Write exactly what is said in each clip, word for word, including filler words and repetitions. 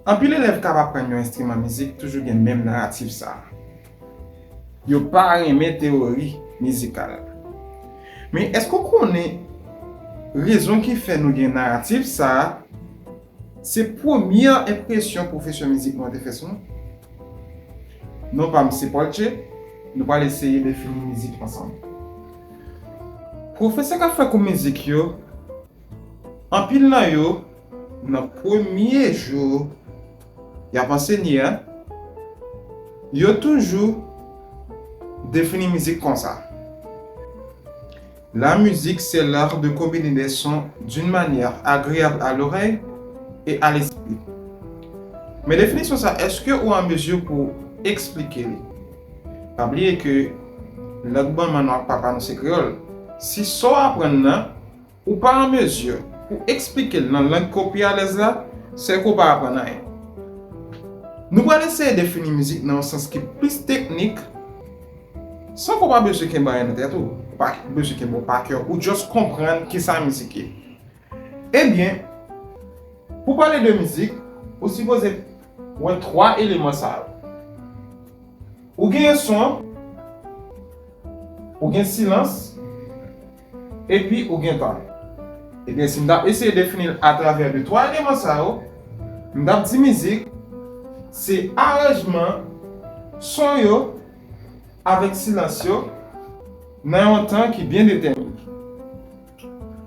Anpil elèv k ap aprann yon enstriman mizik toujou gen menm naratif sa a. Yo pa renmen teyori mizikal. Men èske w konnen rezon ki fè nou gen naratif sa a? Se premyè enpresyon pwofesè mizik nou an te fè sou nou. Non pa m se Paul Che, nou pral eseye defini mizik ansanm. Pwofesè k ap fè kou mizik yo, anpil nan yo, nan premye jou y ap ansenye a, yo toujou defini mizik konsa. La musique, c'est l'art de combiner des sons d'une manière agréable à l'oreille et à l'esprit. Men definisyon sa, èske ou an mezi pou eksplike li? Pa bliye ke lang manman nou ak papa nou se kreyòl. Si sa w aprann nan, ou pa an mezi pou eksplike l nan lang ke w pi alèz la, se ke w pa aprann anyen. Nou pral eseye defini mizik nan yon sans ki plis teknik, san ke w pa bezwen kenbe anyen nan tèt ou, ou pa bezwen kenbe w pa kè, ou just konprann kisa mizik ye. Ebyen, pou pale de mizik, ou sipoze wè twa eleman sa yo. Ou gen son, ou gen silans, epi ou gen tan. Ebyen, si m t ap eseye defini l atravè de twa eleman sa yo, m t ap di mizik se aranjman son yo avèk silans yo nan yon tan ki byen detèmine.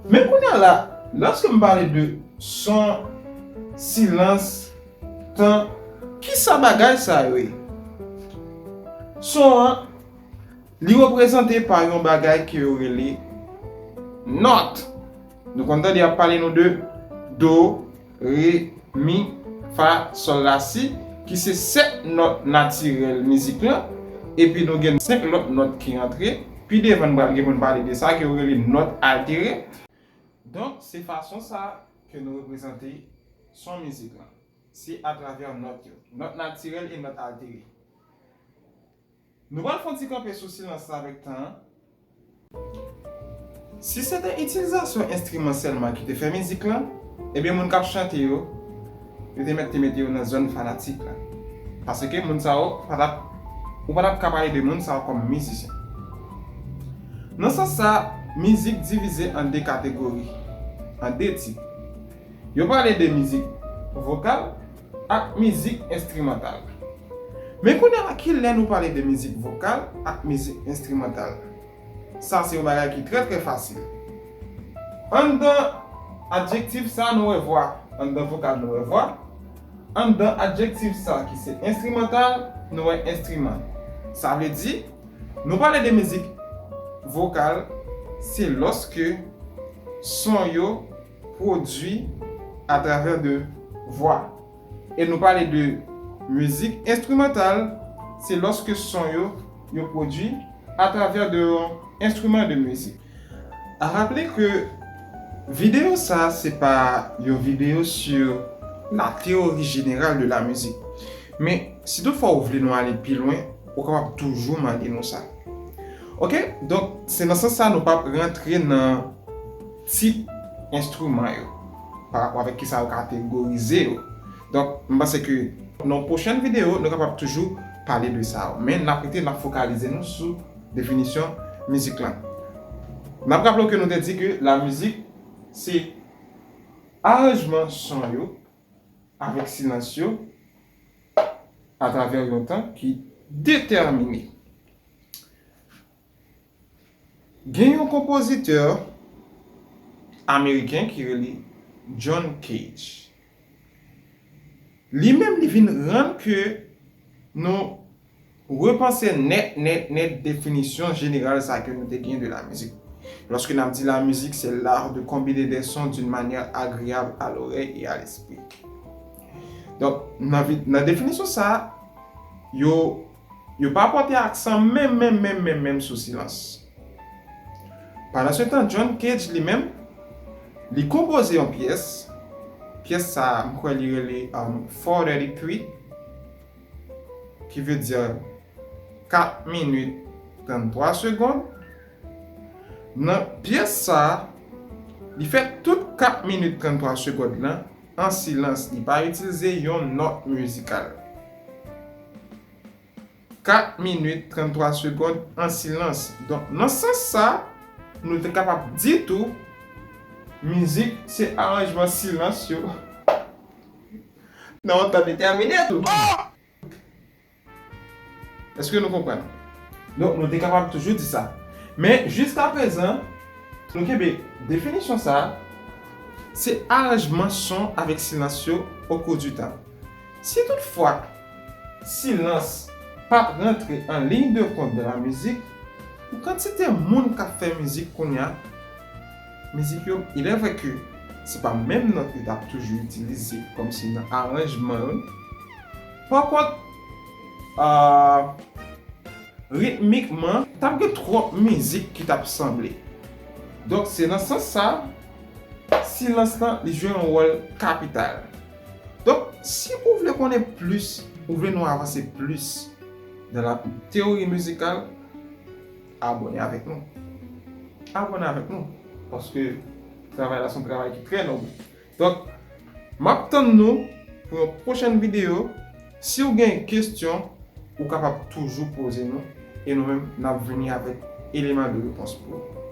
Men kounye a la, lòske m pale de son, silans, tan, kisa bagay sa yo ye? Son an, li reprezante pa yon bagay ke yo rele nòt. Nou konn tande y ap pale nou de do, re, mi, fa, sòl, la, si, ki se sèt nòt natirèl mizik lan, epi nou gen senk lòt nòt ki rantre. Pi devan, n pral gen pou n pale de sa, ke yo rele nòt altere. Donk, se fason sa ke nou reprezante son mizik lan. Se atravè nòt yo. Nòt natirèl e nòt altere. Nou pral fè yon ti kanpe sou silans la avèk tan an. Si se te itilizasyon enstriman sèlman ki te fè mizik lan, ebyen moun k ap chante yo, yo te mèt te mete yo nan zòn fanatik la. Paske moun sa yo pa t ap, ou pa t ap ka pale de moun sa yo kòm mizisyen. Nan sans sa, mizik divize an de kategori, an de tip. Yo pale de mizik vokal ak mizik enstrimantal. Men kounye a la, kilè nou pale de mizik vokal ak mizik enstrimantal? Sa se yon bagay ki trè, trè fasil. Anndan adjektif sa, nou wè vwa. Anndan vokal, nou wè vwa. Anndan adjektif sa, ki se enstrimantal, nou wè enstriman. Sa vle di, nou pale de mizik vokal, se lòske son yo pwodui atravè de vwa. E nou pale de mizik enstrimantal, se lòske son yo, yo pwodui atravè de yon enstriman de mizik. A raple ke videyo sa, se pa yon videyo sur la théorie générale de la musique. Men, si toutfwa ou vle nou ale pi lwen, ou kapab toujou mande nou sa. Oke? Donk, se nan sans sa nou p ap rantre nan tip enstriman yo, pa rapò avèk kisa yo kategorize yo. Donk, m panse ke nan pwochèn videyo, nou kapab toujou pale de sa yo. Men, n ap rete, n ap fokalize nou sou definisyon mizik lan. N ap raple w ke nou te di ke la mizik, se aranjman son yo avèk silans yo atravè yon tan ki detèmine. Gen yon konpozitè ameriken ki rele John Cage. Li menm, li vin rann ke nou repanse nèt, nèt, nèt definisyon jeneral sa ke nou te gen de la mizik. Lorsque n ap di la musique, c'est l'art de combiner des sons d'une manière agréable à l'oreille et à l'esprit. Donk, nan, vi- nan definisyon sa, yo, yo pa pote aksan menm, menm, menm, menm, menm sou silans. Pandansetan, John Cage li menm, li konpoze yon pyès. Pyès sa, m kwè li rele um, four thirty-three, ki vle di kat minit tranntwa segonn. Nan pyès sa, li fè tout kat minit tranntwa segonn lan an silans, li pa itilize yon nòt mizikal. Kat minit, tranntwa segonn an silans. Donk, nan sans sa, nou te kapab di tou, mizik se aranjman silans yo nan yon tan detèmine tou. Èske nou konprann? Donk, nou te kapab toujou di sa. Men, jiskaprezan, nou kenbe definisyon sa a, se aranjman son avèk silans yo au cours du temps. Si toutfwa silans p ap rantre en ligne de compte dans la musique, pou kantite moun k ap fè mizik kounye a, mizik yo, il est vrai que se pa menm nòt yo t ap toujou itilize kòmsi nan aranjman yo. Pa kont, ah, ritmikman, t ap gen twòp mizik ki t ap sanble. Donk, se nan sans sa, silans lan, li jwe yon wòl kapital. Donk, si ou vle konnen plis, ou vle nou avanse plis nan la théorie musicale, abòne avèk nou. Abòne avèk nou. Paske travay la se yon travay ki trè nòb. Donk, m ap tann nou pou yon pwochèn videyo. Si w gen kesyon, ou kapab toujou poze nou. E nou menm, n ap vini avèk eleman de repons pou ou.